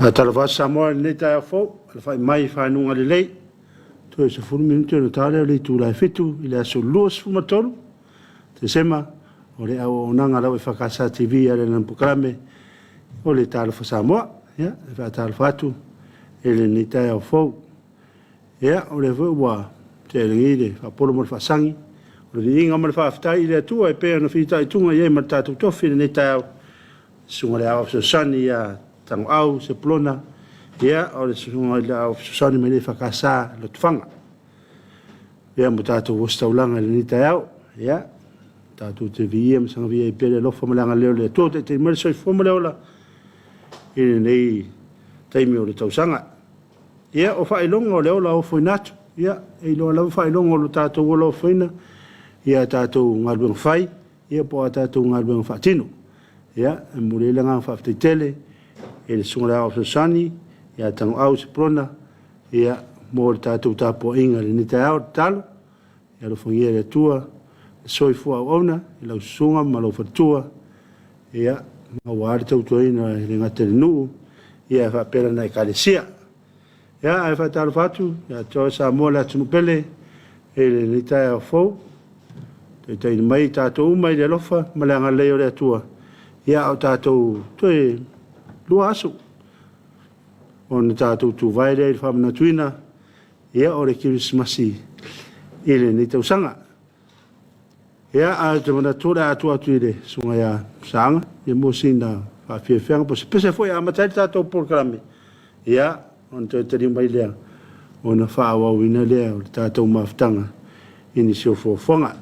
Faatalofa atu Samoa i lenei taeao fou, alafai mai i faguga lelei. Toe 10 minute ona ta lea o le itula e 7 i le aso 23 Tesema o le auaunaga a lau EFKS TV i le polokalame o le Talofa Samoa. Ia, e faatalofa atu i lenei taeao fou. Ia, o lea foi ua tea i lagi le faapolo ma le faasagi, o le viiga ma le faafetai i le Atua e pei ona fitaituga i ai ma le tatou tofi i lenei taeao, susuga i le Aoao Fesoasoani ia Tagoau Sepulona, ia, o le susuga i le Aoao Fesoasoani mai le EFKS i Lotofaga. Ia, ma tatou ositaulaga i lenei taeao. Ia, tatou te viia ma saga viia ai pea le alofa ma le agalelei o le Atua ua taitaiina mai le soifua ma le ola i lenei taimi o le tausaga. Ia, o faailoga o le ola ofoina atu. Ia, e iloa lava faailoga o lo tatou ola ofoina i a tatou galuega fai, ia po o a tatou galuega faatino. Ia, e momoli ai le agaga faafetai tele i le Susuga i le Aoao Fesoasoani ia Tagoau Sepulona, ia, mo le tatou tapuaiga i lenei taeao. Tatalo, ia alofagia e le Atua le soifua auauna i lau susuga ma lou faletua, ia, aua le tautuaina e le gata i le nuu, ia faapea lana Ekalesia. Ia, ae faatalofa atu ia te oe Samoa le atunuu pele i lenei taeao fou. Taitaina mai tatou uma i le alofa ma le agalelei o le Atua. Ia, o tatou toe 2 aso ona tatou tuvae lea i le faamanatuina, ia, o le Kerisimasi i lenei tausaga. Ia, ae ou te manatu o le a tuu atu i le susuga ia Saaga ia mo sina faafiafiaga po o se pese foi e amata ai le tatou polokalame, ia, ona toe taliu mai lea ona faaauauina lea o le tatou mafutaga i nisi o fuafuaga.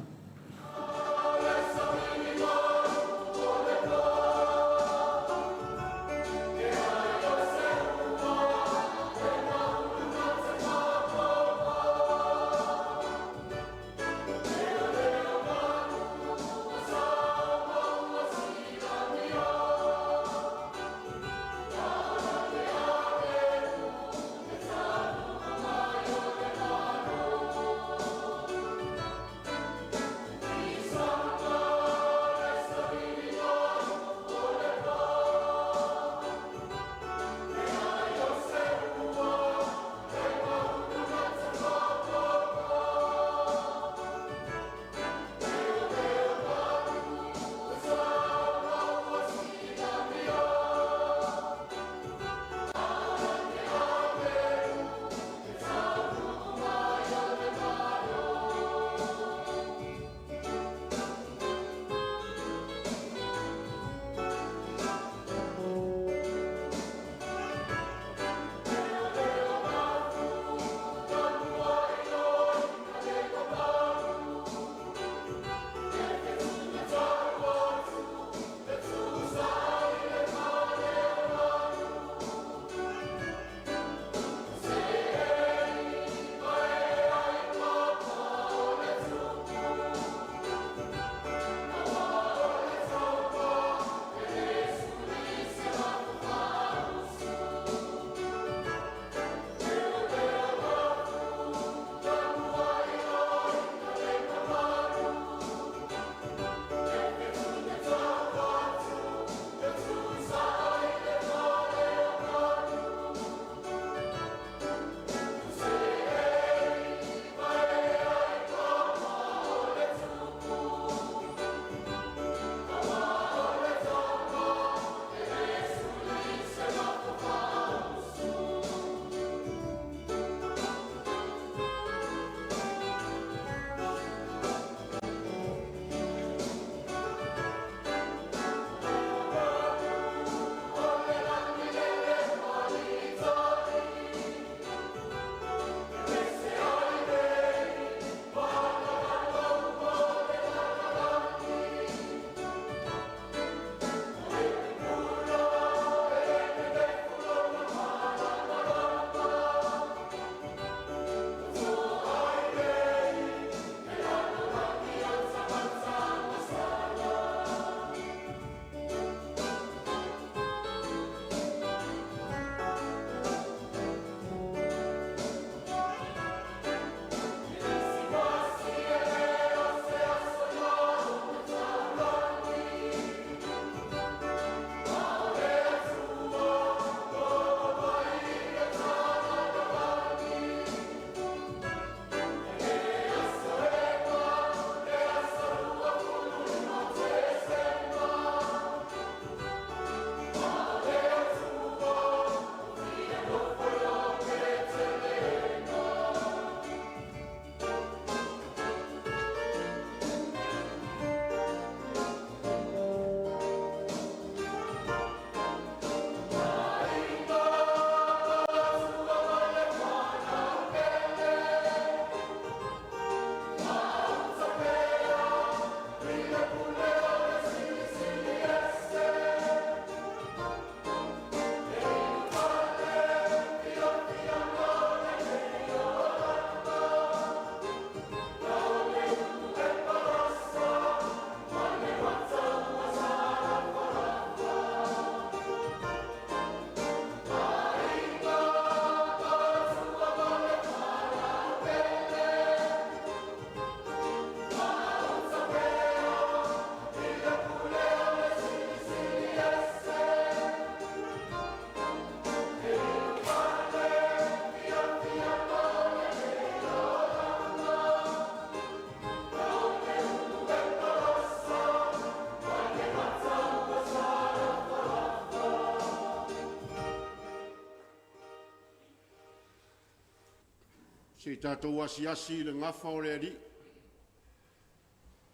Se i tatou asiasi i le gafa o le Alii.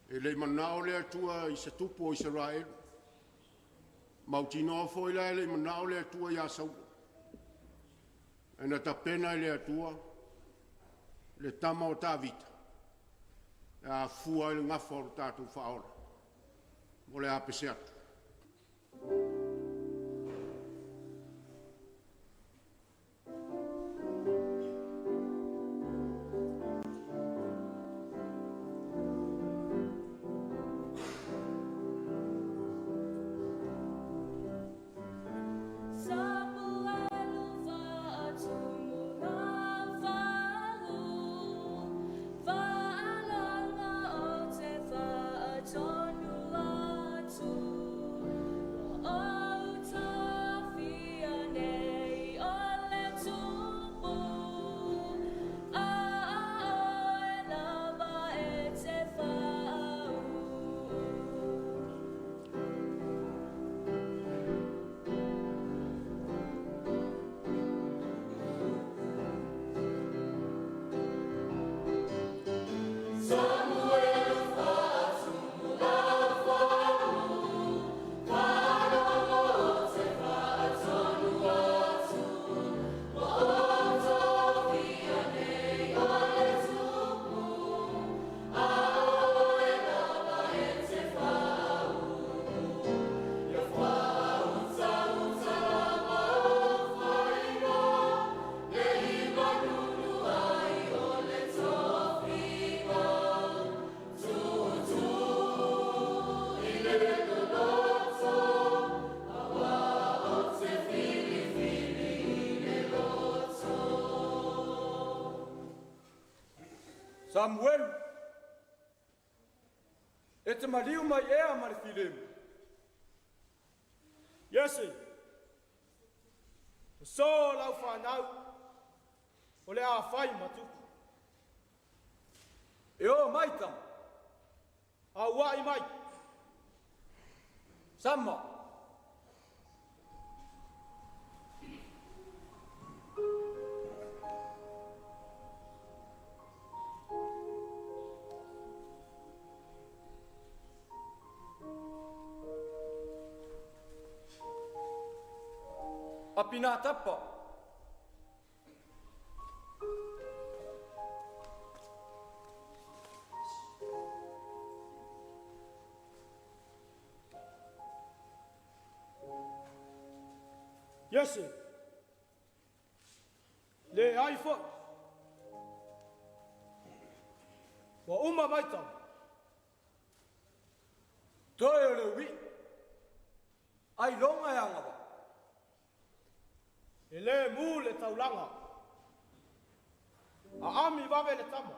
E le i manao le Atua i se tupu o Isaraelu, mautinoa foi la e le i manao le Atua ia Saulo. Ae na tapena e le Atua le tama o Tavita e afua ai le gafa o le tatou faaola mo le a pese atu. Samuelu, e te maliu mai ea ma le filemu. Iese, so lau fanau, o le a fai ma tupu. E o mai tama. Auai mai. Sama. Apinatapa. Iese, le ai foi. Ua uma mai tama. Toe o le ui. Ai longa e angawa. E le mu le taulaga. A ami vave le tama.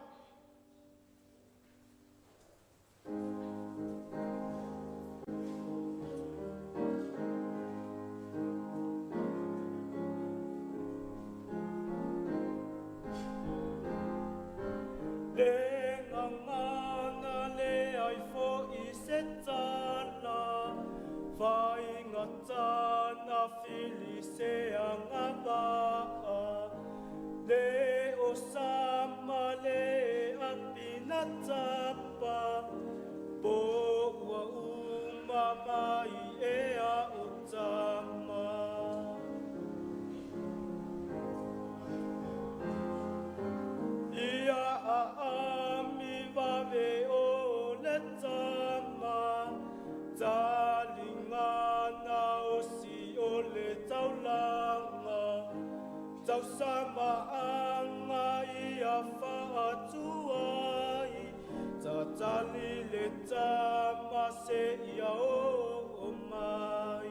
Le ngangana le ai fo i se tala, whaingatana fili se angavaa. Le o sama le apinatapa, po ua uma mai e a o tama. Ia a ami vave o le tama, talingana o si o le taulanga, tausama anga ia faatuai, tatali le tama se ia o mai.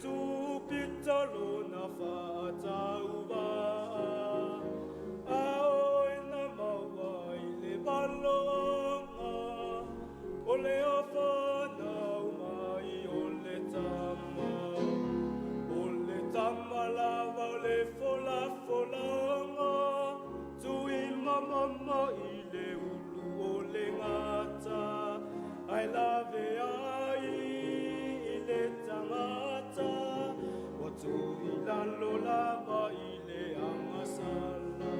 Tupita lona faatauvaa, a oe na maua i le valoaga, o le afanau mai o le tama. O le tama lava o le folafolaga, tuimamama i le ulu o le gata, ae laveai i le tagata, ua tuu i lalo lava i le agasala.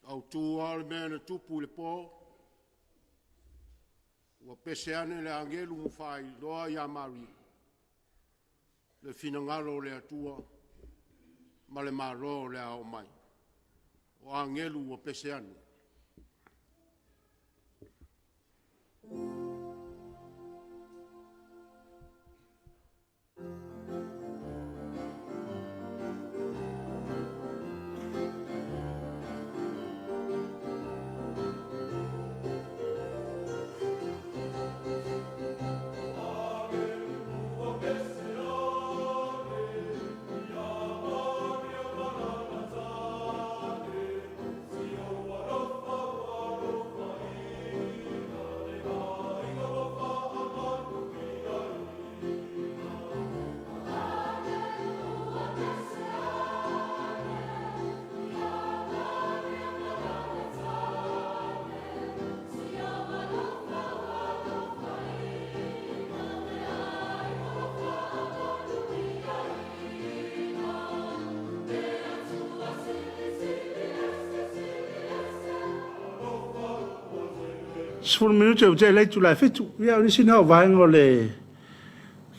Autu lava o le mea na tupu i le po, ua pese ane le agelu ma faailoa ia Maria le finagalo o le Atua ma le Malo o le a oo mai. O agelu ua pese ane. 10 minute ua tea i le itula e 7. Ia, o nisi na o vaega o le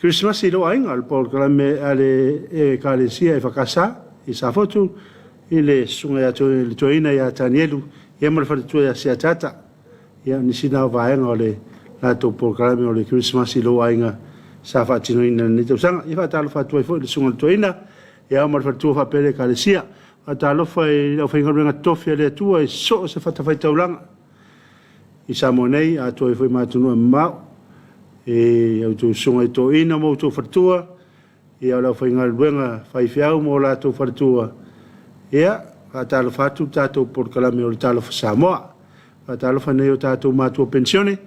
Kerisimasi i lou aiga, o le polokalame a le Ekalesia EFKS i Safotu i le susuga ia le toeaina ia Tanielu ia ma le faletua ia Seataata. Ia, o nisi na o vaega o le latou polokalame o le Kerisimasi i lou aiga sa faatinoina i lenei tausaga. Ia faatalofa atu ai foi i le susuga i le toeaina ia ma le faletua faapea le Ekalesia. Faatalofa i le aufaigaluega totofi a le Atua i so o se fatafaitaulaga i Samoa nei, atoa ai foi ma atunuu e mamao. I a outou susuga i toeaina ma outou faletua, ia o le aufaigaluega faifeau ma o latou faletua, ia, faatalofa atu le tatou polokalame o le Talofa Samoa. Faatalofa i nai o tatou matua penisione,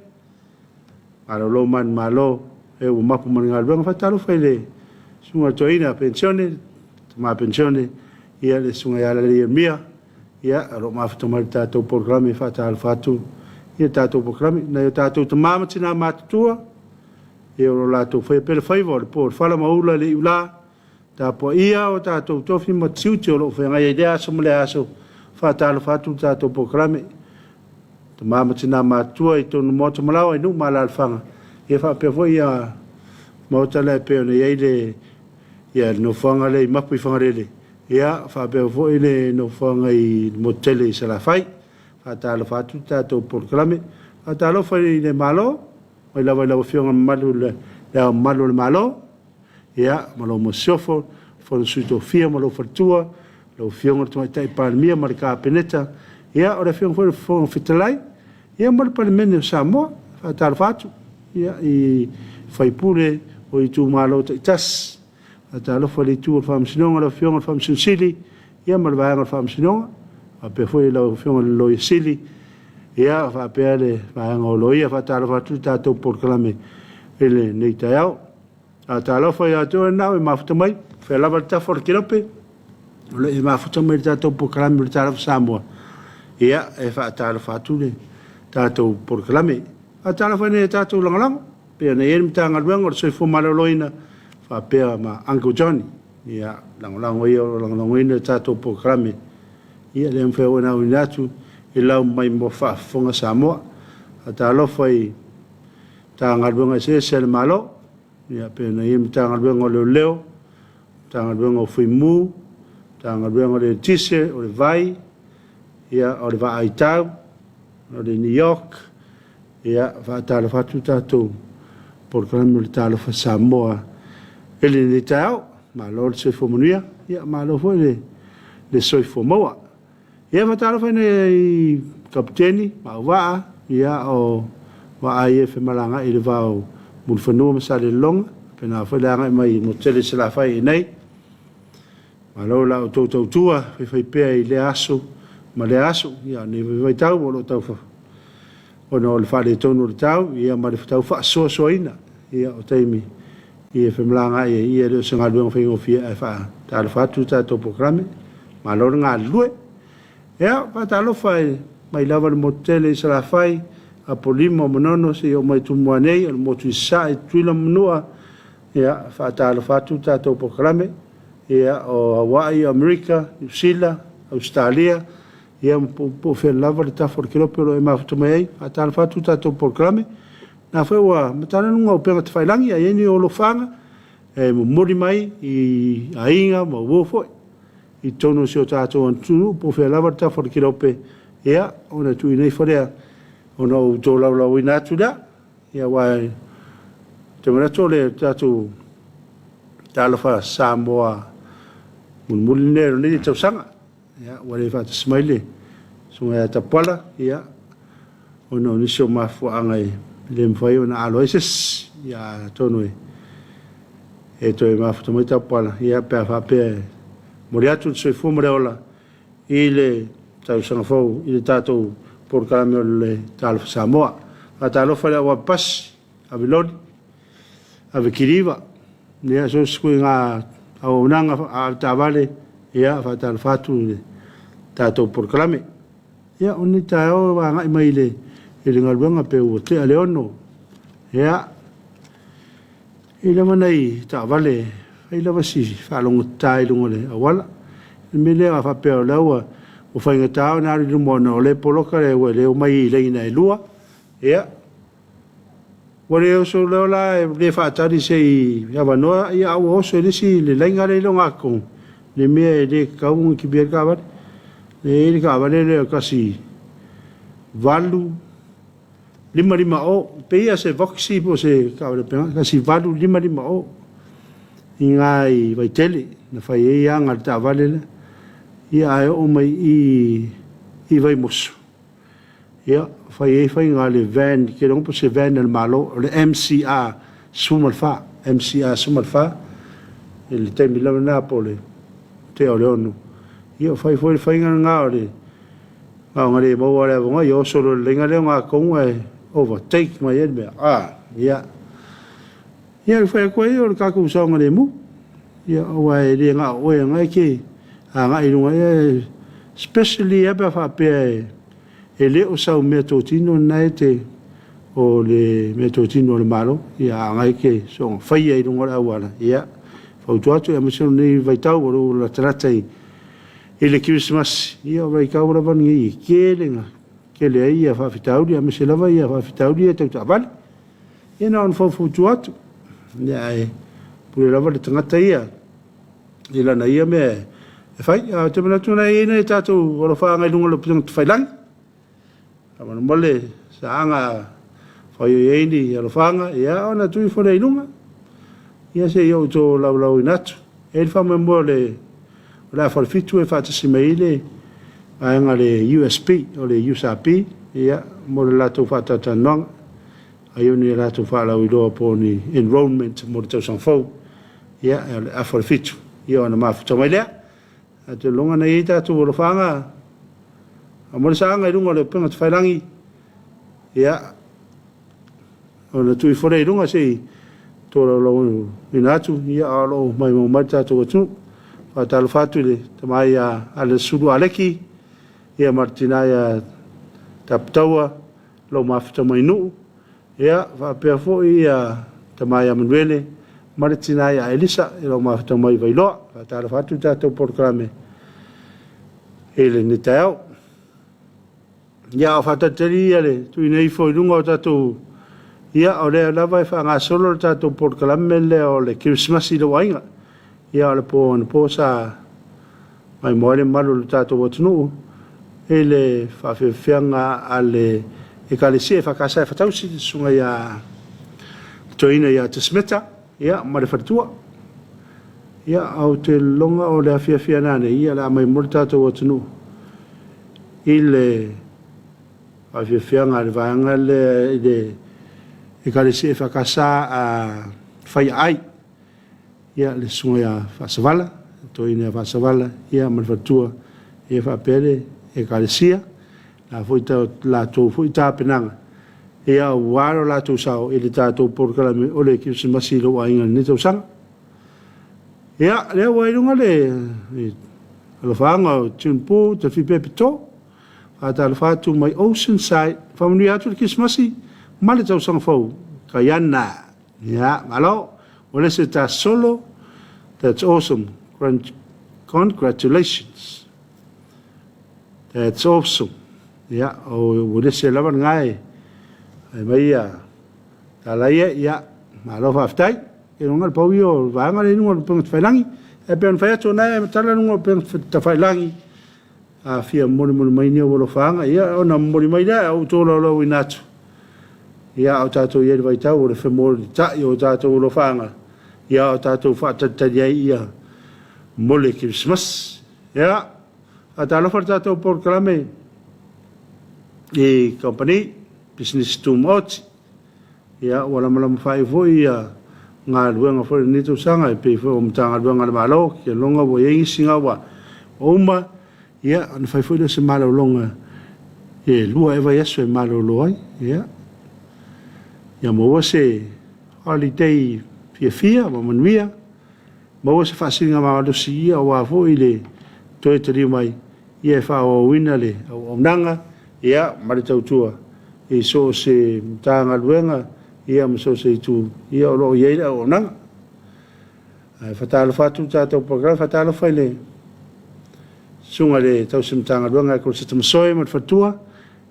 malolo manumalo, e ua mapu ma le galuega. Faatalofa i le susuga i le toeaina penisione, tama penisione, ia le susuga ia Lale Ieremia, ia, o lo o mafuta mai i le tatou polokalame e faatalofa atu i le tatou polokalame. Nai o tatou tama ma tina matutua, ia o lo o latou faia pea le faiva o le po o le fala ma ula le iula, tapuaia o tatou tofi ma tiute o lo o feagai ai i lea aso ma lea aso, faatalofa atu le tatou polokalame. Tama ma tina matutua i totonu o maota ma laoa i nuu ma alaalafaga, ia faapea foi ia maota lea e pei ona i ai le Ia, le nofoaga lea i Mapu i Fagalele, ia, faapea foi le nofoaga i le motu tele i Salafai. Faatalofa atu le tatou polokalame. Faatalofa i le Malo, mai lava i lau Afioga mamalu i Le Ao Mamalu o le Malo, ia, ma lau Masiofo, le Fono Sui Tofia ma lou faletua, lau Afioga i le Tamaitai Palemia ma le Kapeneta, ia, o le Afioga foi i le Fofoga Fetalai, ia ma le Palemene o Samoa. Faatalofa atu ia, i sui usufono o itumalo taitasi. Faatalofa i le itu o le Faamasinoga, lau Afioga i le Faamasino Sili, ia ma le Vaega o le Faamasinoga, faapea foi lau Afioga i le Loia Sili, ia faapea le Vaega o Loia. Faatalofa atu le tatou polokalame i lenei taeao. Faatalofa ia te oe na e mafuta mai, fea lava le tafa o le kelope, o lo o e mafuta mai i le tatou polokalame o le Talofa Samoa. Ia, e faatalofa atu le tatou polokalame. Faatalofa i nai a tatou lagolago, pei ona i ai le Matagaluega o le Soifua Maloloina faapea ma Uncle Johnny. Ia, lagolago ia o lo o lagolagoina le tatou polokalame. Ia, le mafai foi ona auina atu i lau maimoa faafofoga Samoa. Faatalofa i Matagaluega eseese a le Malo, ia pei ona i ai Matagaluega o Leoleo, Matagaluega o Fuimu, Matagaluega o le Eletise, o le Vai, ia, o le Vaaitau, o le New York, ia, faatalofa atu tatou polokalame o le Talofa Samoa i lenei taeao. Malo le soifua manuia, ia malo foi le, le soifua maua. Ia faatalofa i Kapeteni ma auvaa, ia o vaa ia e femalagaai i le va o Mulifanua ma Salelologa, faapena foi le agai mai i le motu tele i Salafai i inei. Malo la outou tautua faifaipea i lea aso ma lea aso. Ia nei foi vaitau o lo o tau ona o le faaletonu o le tau, ia ma le tau faasoasoaina ia o taimi ia femalagaai ai, ia e le o se galuega faigofie ae faatalofa atu le tatou polokalame. Malo le galulue. Ia, faatalofa mai lava i le motu tele i Salafai, Apolima o Manono seia oo mai i Tumua nei, o le motu i Sasae, Tutuila ma Manua. Ia, faatalofa atu le tatou polokalame. Ia, o Hawaii, Amerika, Niu Sila, Ausetalia, ia ma po o fea lava le tafa o le kelope o lo o e mafuta mai ai. Faatalofa atu le tatou polokalame. Na foi ua matala luga o upega tafailagi, a i ai ni alofaga e momoli mai i aiga ma uo foi i totonu o si o tatou atunuu, po o fea lava le tafa o le kelope, ia, ona tuuina ifo lea, ona ou tolaulauina atu lea. Ia, aua ou te manatu o le tatou Talofa Samoa mulimuli lenei o lenei tausaga. Ia, ua le faatasi mai le Susuga ia Tapuala, ia, ona o nisi o mafuaaga e le mafai ona alo ai se isi. Ia, atonu e toe mafuta mai Tapuala, ia, pe a faapea e momoli atu le soifua ma le ola i le tausaga fou i le tatou polokalame o le Talofa Samoa. Faatalofa i le au pasi, ave loli, ave kiliva, ia, so o se ituaiga auaunaga avetaavale, ia, faatalofa atu i le tatou polokalame. Ia, o lenei taeao ua agai mai i le, i le galuega pe ua tea le 6. Ia, e i ai lava nai taavale e fai lava si faalogotata i luga o le auala. O le mea lea a faapea o lea ua faigata ona alu i luma ona o lea e poloka le ua le omai i laina e lua, ia, Ua le oso loa la e le faatali se i avanoa, ia a ua oso i le isi le laina lea i le ogatotonu, le mea e le tatau ona kipi ai le taavale. E i ai le taavale lea o le 18 5 5 O, pei lava se Voxy po o se taavale faapena, 18 5 5 O i ina i Vaitele na fai ai aga a le taavale lea. Ia ae oo mai i i Vaimoso, Ia, fai ai faiga a le van, ke iloa po o se van a le Malo, o le MCR 14, MCR 14, i le taimi lava lena po o le tea o le 6. Ia, fai foi le faiga lena o le aoga le maua le avanoa, ia oso loa i le laina lea o gatonu ae overtake mai ai le mea. Ah, ia. Ia, e fai atu ai o le tatou saogalemu. Ia, aua e le na o oe lena e te agai i luga, ia, especially lava pe a faapea e le o sau meatotino lena e te, o le meatotino a le Malo, ia, a o lena e te soona faia i luga o le auala, ia, fautua atu, aemaise o lenei vaitau o lo o latalata i le Kerisimasi, ia, o vaitau lava lenei e tele na tele ai ia faafitauli, aemaise lava ia faafitauli ia tau taavale. Ia na ona faufautua atu, ia, ae pule lava le tagata ia. i lana ia mea e fai. Ae ou te manatu na i ai nai tatou alofaaga i luga o le upega tafailagi. Faamolemole saaga fai ai ai ni alofaga, ia ona tuu ifo lea i luga. Ia se i ou tolaulauina atu. E i ai le faamoemoe o le o le afa o le fitu e faatasi mai ai le vaega a le USP, o le USAP, ia, mo le latou faatalatalanoaga. Ai o ni a latou faalauiloa po o ni enrolment mo le tausaga fou. Ia, o le afa o le fitu, ia ona mafuta mai lea. Ae ou te lagona na i ai tatou alofaga mo le saaga i luga o le upega tafailagi, ia, ona tuu ifo lea i luga se i tolaulauina atu, ia, a o lo o maumau mai le tatou atunuu. Faatalofa atu i le tama ia Alesulu Aleki, ia ma le tina ia Taputaua, lou mafuta mai Nuu, ia, faapea foi ia tama ia Manuele ma le tina ia Elisa i lou mafuta mai Vailoa. Faatalofa atu i le tatou polokalame i lenei taeao. Ia, a o faatalitali ia le tuuina ifo i luga o tatou, ia, o lea lava e faagasolo le tatou polokalame lea o le Kerisimasi i lou aiga. Ia, o le po anapo sa maimoa ai le mamalu o le tatou atunuu i le faafiafiaga a le Ekalesia EFKS e Fatausi, le susuga ia Toeaina ia Tesmeta, ia, ma le faletua. Ia, ou te lagona o le afiafi a nanei, ia, o le a maimoa le tatou atunuu i le faafiafiaga a le vaega lea i le Ekalesia EFKS a Faiaai. Ia, le susuga ia Faasavala, le toeaina ia Faasavala, ia ma le faletua, ia faapea le Ekalesia, la foi ta, latou foi tapenaga, ia aua lo latou sao i le tatou polokalame o le Kerisimasi i lou aiga i lenei tausaga. Ia, lea ua i luga le alofaaga o Tune-Pu, Tafipe Pito, faatalofa atu mai Oceanside, faamanuia atu le Kerisimasi ma le tausaga fou, Kaiana. Ia, malo. Ua lese ta solo. That's awesome. Congratulations. That's awesome. Ia, o ua lese lava lena e ai mai ia tala ia, ia, malo faafetai. Ke luga le pau ia o le vaega lea i luga o le upega tafailagi. E pei ona fai atu o na e matala luga o le upega tafailagi. A fia molimoli mai ni ou alofaaga, ia ona momoli mai lea, a ou tolaulauina atu. Ia, a o tatou i ai i le vaitau o le femolitai o tatou alofaaga, ia a o tatou faatalitali ai ia mo le Kerisimasi. Ia, faatalofa le tatou polokalame i kamupani, pisinisi tumaoti. Ia, ua lamalama faaiu foi ia galuega foi o lenei tausaga e pei foi o Matagaluega a le Malo, Keloga ua i ai nisi na ua uma, ia, ona fai foi lea o se malologa e lua ea vaiaso e malolo ai, ia, ia maua se holiday fiafia ma manuia, maua se faasiligamalosi ia aua foi le toe taliu mai ia e faaauauina le auaunaga ia ma le tautua i so o se Matagaluega ia ma so o se itu ia o lo o i ai le auaunaga. Ae faatalofa atu le tatou polokalame, faatalofa i le Susuga i le Tausi Matagaluega e Koloseta Masoe ma le faletua,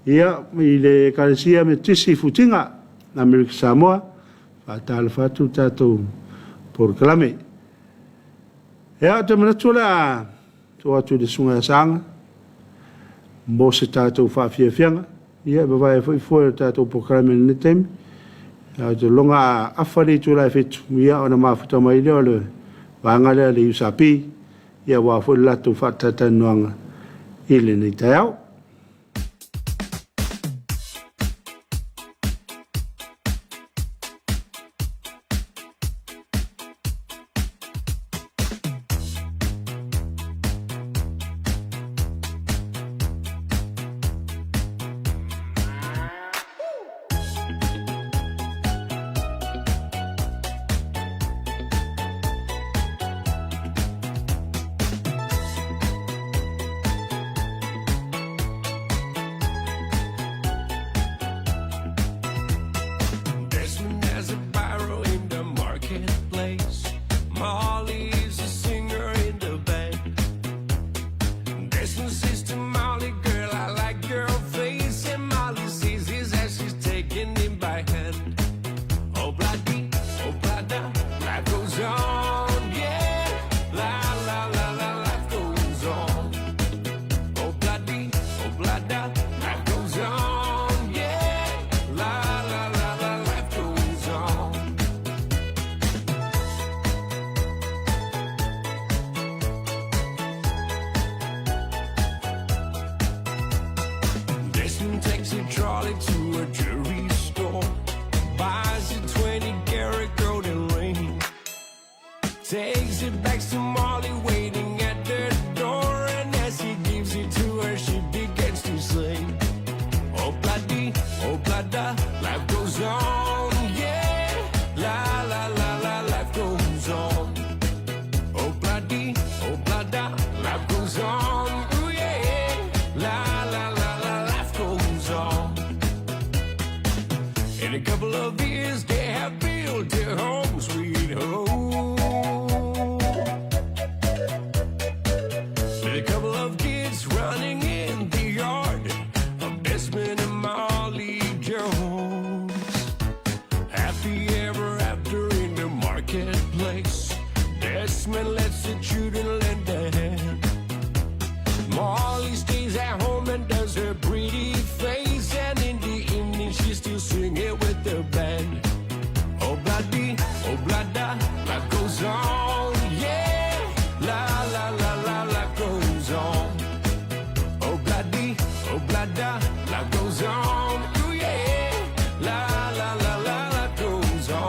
ia i le Ekalesia Metotisi i Futiga, Amerika Samoa, faatalofa atu le tatou polokalame. Ia, ou te manatu o le a tuu atu i le Susuga ia Saaga mo se tatou faafiafiaga. Ia, e vavae ai foi foe o le tatou polokalame i lenei taimi. Ae ou te lagona a afa le itula e fitu, ia ona mafuta mai lea o le vaega lea a le USP, ia aua foi le latou faatalatalanoaga i lenei taeao. goes on. Ooh, yeah. La la la la, life goes on. In a couple of years, they have built their home, sweet home. With a couple of kids running in the yard of Desmond and Molly Jones. Happy ever after in the marketplace. Desmond lets the children lend a hand. Molly stays at home and does her pretty face. And in the evening, she's still singing with the band. Oh, bloody, oh, blada, life goes on, yeah. La, la, la, la, life goes on. Oh, bloody, oh, blada, life goes on, ooh, yeah. La, la, la, la, life goes on.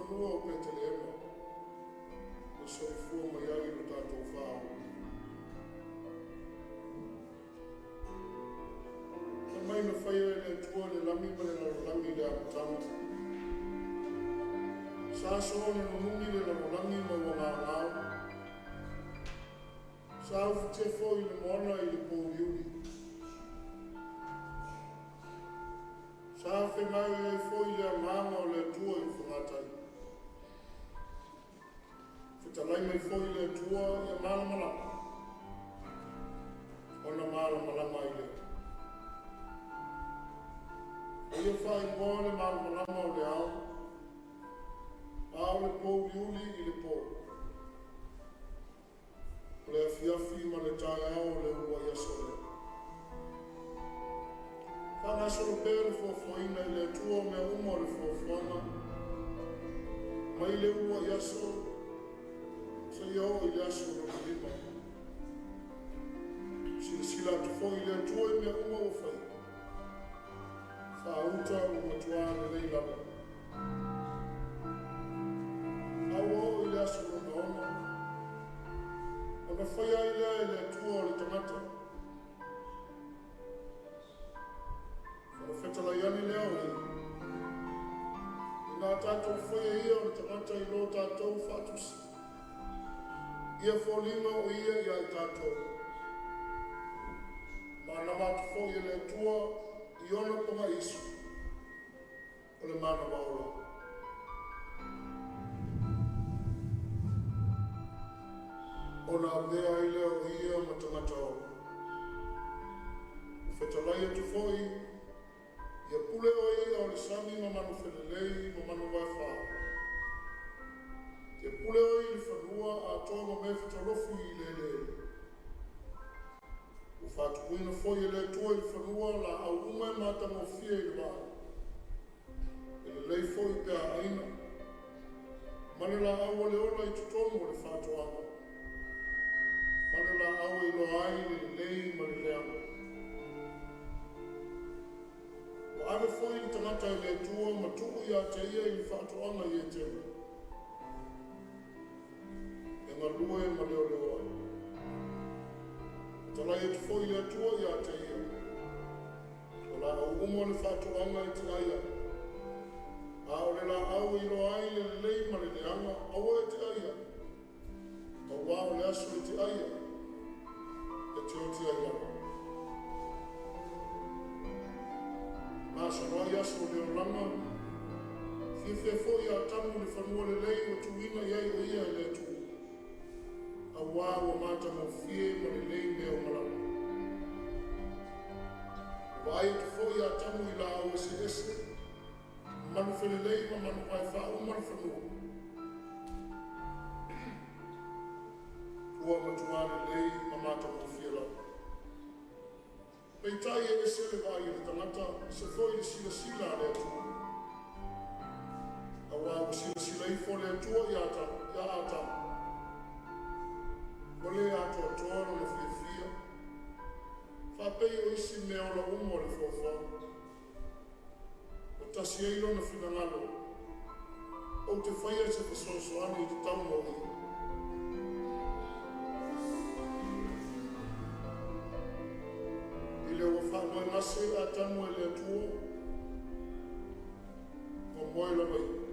fanua o Petelehema na soifua mai ai lo tatou Faaola. Fai mai na faia e le Atua le lagi ma le lalolagi i le amataga. Sa soona nunumi le lalolagi ma ua gaogao. Sa ufitia foi le moana i le pouliuli. Sa fegaoioi foi le agaga o le Atua i le fogatai. Fetalai mai foi le Atua ia malamalama, ona malamalama ai lea. Ua ia faaigoa le malamalama o le ao, a o le pouliuli i le po. O le afiafi ma le taeao o le uluai aso lea. Faagasolo pea le foafoaina e le Atua o mea uma o le foafoaga mai le uluai aso seia oo i le aso lona lima. Silasila atu foi le Atua i mea uma ua faia, faauta ua matua lelei lava. A ua oo i le aso lona ono, ona faia ai lea e le Atua o le tagata, ona fetalai ane lea o Ia, ina a tatou faia ia o le tagata i lo tatou faatusi, ia foliga o ia ia i tatou. Manava atu foi e le Atua i ona pagaisu o le manava ola. Ona avea ai lea o ia ma tagata ola. Ua fetalai atu foi, ia pule oe i i'a o le sami ma manufelelei ma manuvaefa. Ia pule oe i le fanua atoa ma mea fetolofi i le eleele. Ua faatupuina foi e le Atua i le fanua laau uma e matagofie i le vaai, e lelei foi pe a aina, ma le laau o le ola i totonu o le faatoaga, ma le laau e iloa ai le lelei ma le leaga. Ua ave foi le tagata e le Atua ma tuu ia te ia i le faatoaga i Etene, e galue ma leoleo ai. Fetalai atu foi le Atua ia te ia, o laau uma o le faatoaga e te ai ai, a o le laau e iloa ai le lelei ma le leaga, aua e te ai ai, auā o le aso e te ai ai, e te oti ai lava. Gasolo ai aso o le olaga, fiafia foi Atamu i le fanua lelei ua tuuina i ai o ia e le Atua, auā ua matagofie ma lelei mea uma lava. Ua vaai atu foi Atamu i laau eseese, manu felelei ma manu vaefa uma le fanua, ua matua lelei ma matagofie lava. Peitai e ese le vaai a le tagata, ese foi le silasila a le Atua. Auā ua silasila ifo le Atua ia Atamu, ua le atoatoa lona fiafia, faapei o isi meaola uma o le foafoaga. Ua tasi ai lona finagalo, ou te faia se fesoasoani e tatau mo ia. I le ua faamoegase Atamu e le Atua, ua moe lava ia.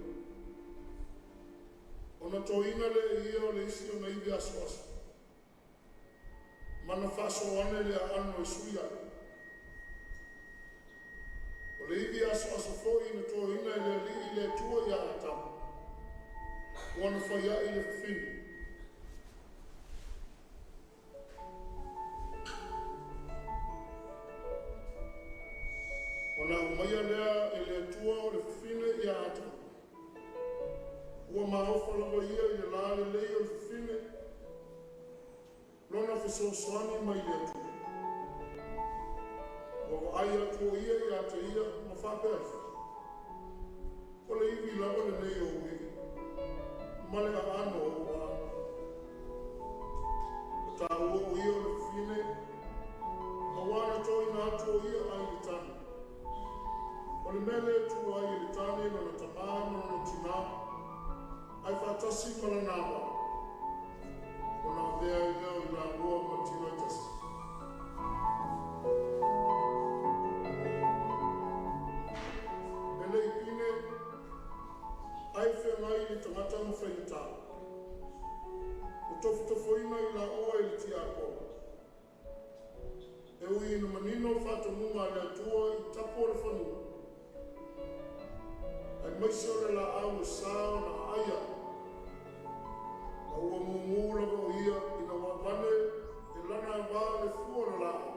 Ona toina lea e ia o le isi ona ivi asoaso, ma na faasoo ane le aano e sui ai. O le ivi asoaso foi na toina e le Alii le Atua ia Atamu, ua na fai ai le fafine. Ona aumaia lea e le Atua o le fafine ia Atamu. Ua maofa lava ia i le lalelei o le fafine, lona fesoasoani mai le Atua. Ua vaai atu o ia ia te ia ma faapea ifo, o le ivi lava lenei o ou ivi, ma le aano o ou aano. Ua taua o ia o le fafine, auā na toina atu o ia ai le tane. O le mea lea e tuua ai e le tane lona tamā ma lona tinā, Ae faatasi ma lana agavaa, ona avea ai lea o i lalua ma tino e tasi. E le i pine, ai feagai le tagata ma faigata, ua tofotofoina i laua i le tiakono. E ui ina manino faatonuga a le Atua i tapu o le fanua, aemaise o le laau e sa ona aai ai, ma ua mumu lava o ia ina ua avane e lana avā le fua o le laau,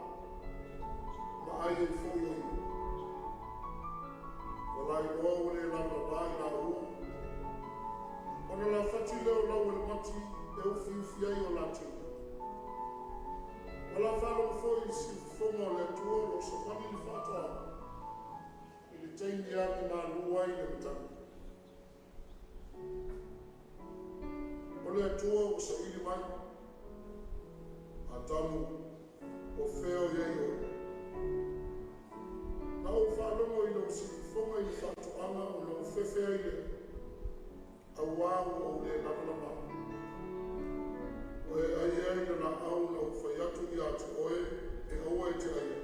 ma ai ai foi o ia. Ua lailoa ua le lavalava i laua, ona lafati lea o lau o le mati e ufiufi ai o la tino. Ua la faalogo foi i le siufofoga o le Atua o lo o savali le faatoaga i le taimi e agi malu ai le matagi. O le Atua ua saili mai, Atamu, o fea o i ai oe? Na ou faalogo i lou siufofoga i le faatoaga ona ou fefe ai lea, auā ua ou le lavalava. Ua e ai ai le laau na ou fai atu ia te oe e aua e te aia.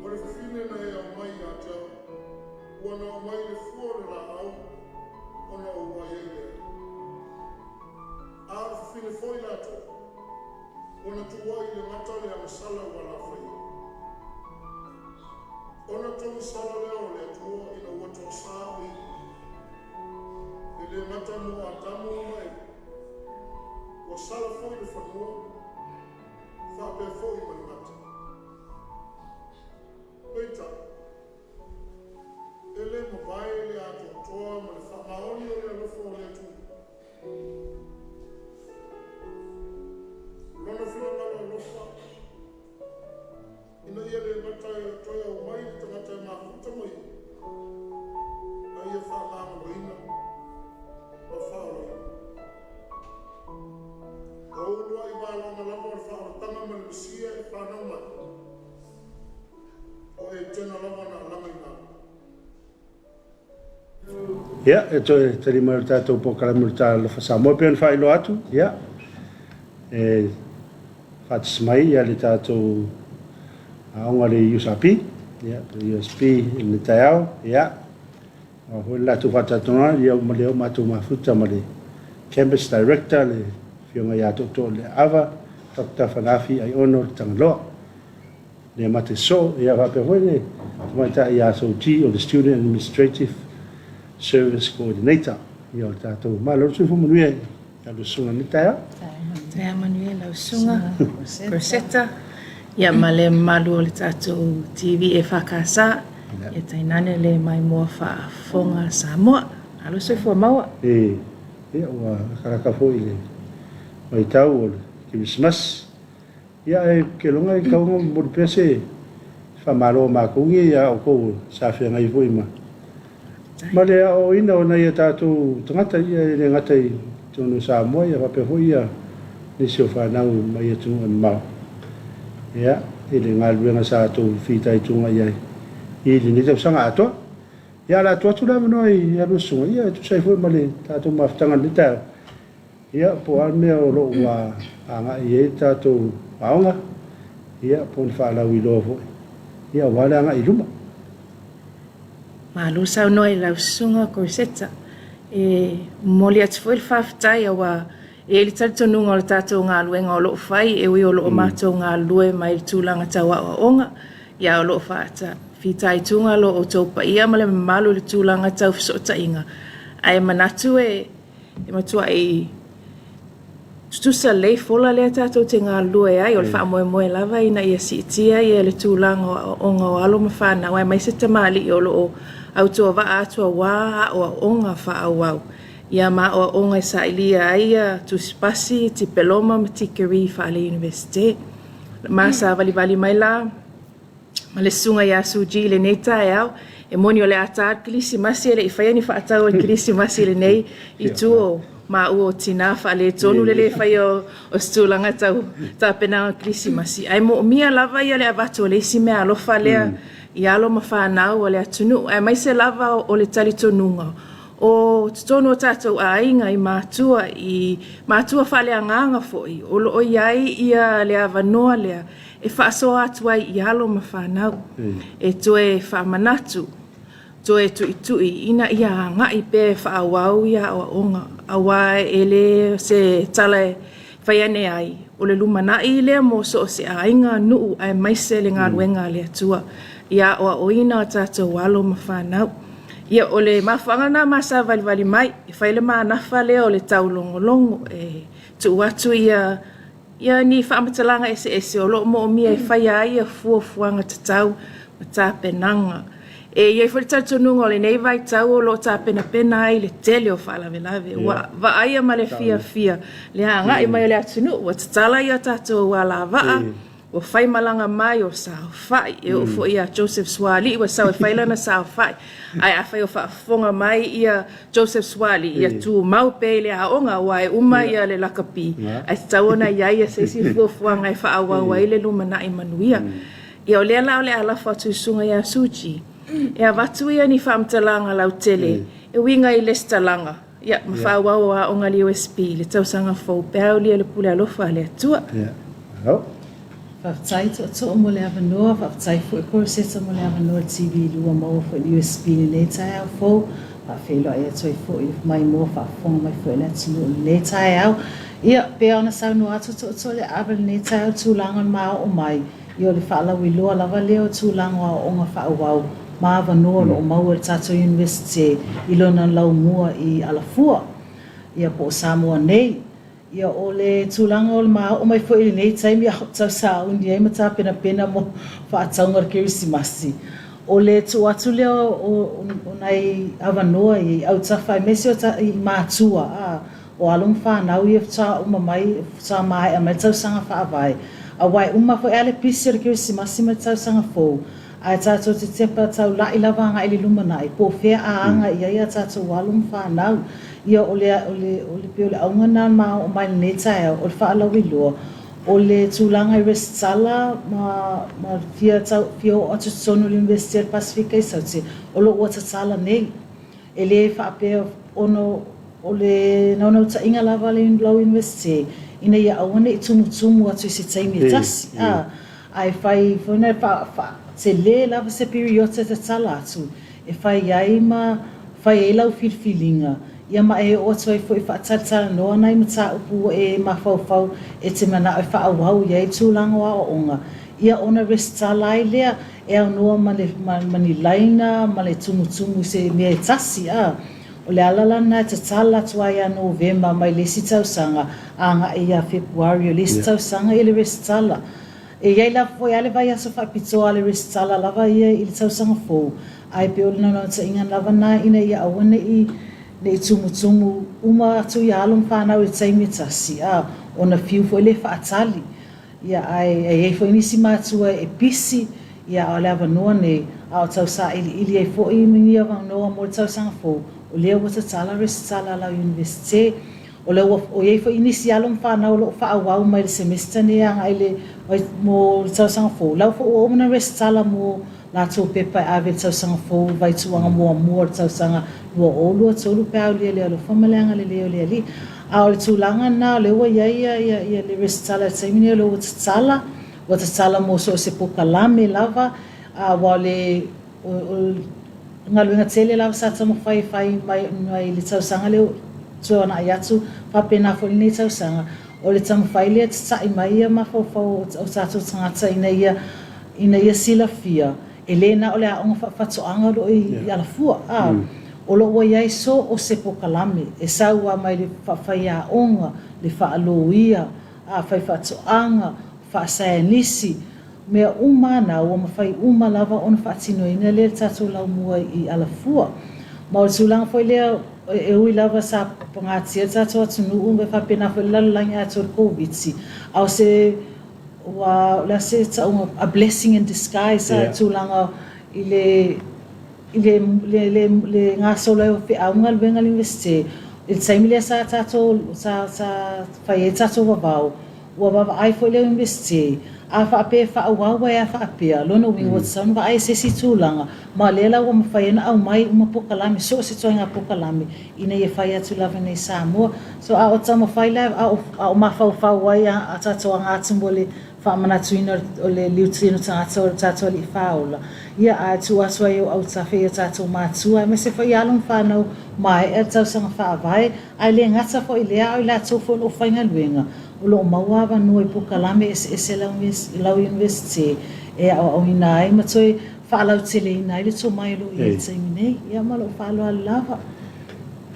O le fafine na e aumai ia te au, ua na aumai le fua o le laau ona ou ai ai lea. A o le fafine foi latou, ua na tuuai i le gata le agasala ua la faia. Ona togisala lea o le Atua ina ua toasā o ia. E le gata mo Atamu ma Eva, ua sala foi le fanua, faapea foi ma le gata. Peitai, e le mavae le atoatoa ma le faamaoni o le alofa o le Atua. O Lona finagalo alofa, ina ia le gata e toe aumai le tagata e mafuta ma ia, a ia faamagaloina ma faaolaina. O uluai valaga lava o le faaolataga ma le Mesia e fanau mai, o Etena lava na alaga i lalo. Ia, e toe tali mai o le tatou polokalame o le Talofa Samoa e pei ona faailoa atu, ia, e faatasi mai ia le tatou aoga le USRP, ia, le USP i le taeao, ia, aua foi le latou faatatoga, ia, ma lea ua matou mafuta ma le Campus Director, le Afioga ia Tootoo Leaava, Dr. Fanafi Aiono le Tagaloa. Le mate soo, ia faapea foi le tamaitai ia Souti o le Student Administrative Service Coordinator. Ia o le tatou malo le soifua manuia i lau susuga i lenei taeao. Taeao manuia lau susuga Rosetta, ia ma le mamalu o le tatou TV EFKS, ia tainane le maimoa faafofoga a Samoa. Malo le soifua maua. E, ia ua lakalaka foi le vaitau o le Kerisimasi. Ia ae ou te iloa e tatau ona momoli pea se faamalo a matou nei ia outou sa feagai foi ma ma le aoaoina o nai a tatou tagata, ia e le gata i totonu o Samoa, ia faapea foi ia nisi o fanau mai atunuu e mamao, ia i le galuega sa outou fitaituga i ai i lenei tausaga atoa. Ia o le a tuu atu le avanoa i a lua susuga, ia e tusa ai foi ma le tatou mafutaga i lenei taeao. Ia, po o a le mea o lo o ua agai i ai le tatou aoga, ia, po o ni faalauiloa foi, ia, aua le agai i luma. Malo saunoa i lau Susuga Corsetta. E momoli atu foi le faafetai aua e i ai le talitonuga o le tatou galuega o lo o fai, e ui o lo o matou galulue mai le tulaga tau aoaoga, ia o lo o fitaituga lo outou paia ma le mamalu i le tulaga tau fesootaiga, ae manatu e E matuai tutusa lelei fola lea tatou te galulue ai, o le faamoemoe lava ina ia siitia ia le tulaga o aoaoga o alo ma fanau aemaise tamalii o lo o autuavaa atu aua aoaoga faaauau ia ma aoaoga e sailia ai ia tusipasi, tipeloma ma tikerii faale-Iunivesite. Ma savalivali mai la ma le susuga ia Suji i lenei taeao. E moni o le a ta le Kerisimasi e le i faia ni faatau o le Kerisimasi i lenei itu o maua o tina faaletonu le le faia o se tulaga tau tapenaga o Kerisimasi. Ae moomia lava ia le avatu o le isi meaalofa lea i alo ma fanau a le atunuu, aemaise lava o le talitonuga O totonu o tatou aiga i matua, i matua faaleagaga foi, o lo o i ai ia le avanoa lea e faasoa atu ai i alo ma fanau, e toe faamanatu, toe tuitui ina ia agai pea e faaauau ia aoaoga, aua e le o se tala e fai ane ai, o le lumanai lea mo so o se aiga, nuu aemaise le galuega a le Atua ia aoaoina o tatou alo ma fanau. Ia, o le mafuaaga lena ma savalivali mai, e fai le manafa lea o le taulogologo, e tuu atu ia ia ni faamatalaga eseese o lo o moomia e faia ai ia fuafuaga tatau ma tapenaga. E i ai foi le talitonuga o lenei vaitau o lo o tapenapena ai le tele o faalavelave. Ua vaaia ma le fiafia le agai mai o le atunuu, ua tatala ia tatou alavaa, Ua fai malaga mai o saofai, e oo foi ia Joseph Sualii ua sau e fai lana saofai. Ae afai o faafofoga mai ia Joseph Sualii, ia tumau pea i le aoga aua e uma ia le lakapi, ae tatau ona i ai se isi fuafuaga e faaauau ai le lumanai manuia. Ia o lea la o le a lafo atu i Susuga ia Suji e avatu ia ni faamatalaga lautele e uiga i lesitalaga Ia, ma faaauau o aoga a le USP i le tausaga fou pe a aulia le pule alofa a le Atua. Ia, malo. Faafetai Tootoo mo le avanoa, faafetai foi Coroseta mo le avanoa i le TV 2 maua foi i le USB i lenei taeao fou. Faafeiloai atu ai foi i le maimoa faafofoga mai foi a le atunuu i lenei taeao. Ia, pei ona saunoa atu Tootoo i le ava i lenei taeao i le tulaga o le ma oo mai, Ia o le faalauiloa lava lea o tulaga o aoaoga faaauau ma avanoa o lo o maua e le tatou Iunivesite i lona laumua i Alafua, ia po o Samoa nei. Ia o le tulaga o le ma oo mai foi i lenei taimi a o tau sauni ai ma tapenapena mo faatauga o le Kerisimasi, o le tuu atu lea o nai avanoa ia i autafa aemaise o i matua a O alo ma fanau ia faatoa uma mai, faatoa maea mai le tausaga faavae, aua e uma foi lava le pisi o le Kerisimasi ma le tausaga fou, ae tatou te tepa taula'i lava agai i le lumanai, po o fea a aga i ai a tatou alo ma fanau. Ia, o le, o le, o le, pei o le auga lena o le ma oo mai i lenei taeao, o le faalauiloa, o le tulaga i resitala ma, ma fia tau, fia oo atu i totonu o le Iunivesite o le Pasefika i Saute, o lo o ua tatala nei. E le faapea ona o le naunautaiga lava a le lau Iunivesite ina ia aua ne i tumutumu atu i se taimi e tasi, a, ae fai foi na faatele lava se piriota e tatala atu e fai ai ma fai ai lau filifiliga, ia ma e oo atu ai foi e faatalatalanoa nai mataupu ua e mafaufau e te manao e faaauau i ai tulaga o aoaoga, ia ona resitala ai lea. E aunoa ma le, ma, ma ni laina ma le tumutumu i se mea e tasi, a. O le ala la lena e tatala atu ai ia Novema mai le isi tausaga a agai ia Fepuari o le isi tausaga i le resitala. E i ai lava foi a le vaiaso faapitoa a le resitala lava ia i le tausaga fou, ae pei o le naunautaiga lava lena ina ia aua ne i, ne i tumutumu uma atu ia alo ma fanau i le taimi e tasi, a, ona fiu foi lea e faatali. Ia, ae e i ai foi nisi matua e pisi, ia, a o le avanoa nei, a o tau sailiili ai foi ni avanoa mo le tausaga fou, o lea ua tatala resitala a lau Iunivesite. O lea ua, o i ai foi nisi alo ma fanau o lo o faaauau mai le semester nei agai le, mo le tausaga fou, la foi ua uma ona resitala mo latou pepa e ave i le tausaga fou i vaituaga muamua o le tausaga 2023 pe a aulia le alofa ma le agalelei o le Alii. A o le tulaga lena o lea ua i ai ia le resitala i le taimi lenei o lea ua tatala, ua tatala mo so o se pokalame lava, aua o le o le galuega tele lava sa taumafai e fai mai mai le tausaga lea ua tuanai atu faapena foi lenei tausaga, o le taumafai lea e tata'i mai ia mafaufau o tatou tagata ina ia ina ia silafia, e le na o le aoga faafatoaga o lo o i Alafua, a, o lo o ua i ai so o se pokalame e sau lava mai le faafaiaoga, le faaloia, a, faifaatoaga, faasaenisi, mea uma lava na, ua mafai uma lava ona faatinoina lea i le tatou laumua i Alafua. Ma o le tulaga foi lea, e ui lava sa pagatia le tatou atunuu, e faapena foi le lalolagi atoa i le Koviti, a o se Ua, o le a se tauga, a blessing in disguise a tulaga i le, i le, le, le, le gasolo ai o feau ma galuega a le Iunivesite, i le taimi lea sa tatou, sa, sa fai ai tatou vavao, ua vaavaai foi le Iunivesite, A faapea e faaauau ai a faapea, lona uiga ua tatau ona vaai i se isi tulaga, ma o lea la ua mafai ai ona aumai uma polokalame, so o se ituaiga polokalame, ina ia fai atu lava i inei i Samoa. So a o taumafai la, a o, a o mafaufau ai a tatou aga atu mo le faamanatuina o le liutino tagata o le tatou Alii Faaola, ia, ae tuu atu ai i ou autafa i o tatou matua, aemaise foi alo ma fanau maea le tausaga faavae, ae le gata foi i lea, a o i latou foi o lo o faigaluega, O lo o maua avanoa i polokalame eseese a lau Iunivesite e aoaoina ai ma toe faalauteleina ai le tomai o lo o i ai i le taimi nei. Ia ma lou faaaloalo lava.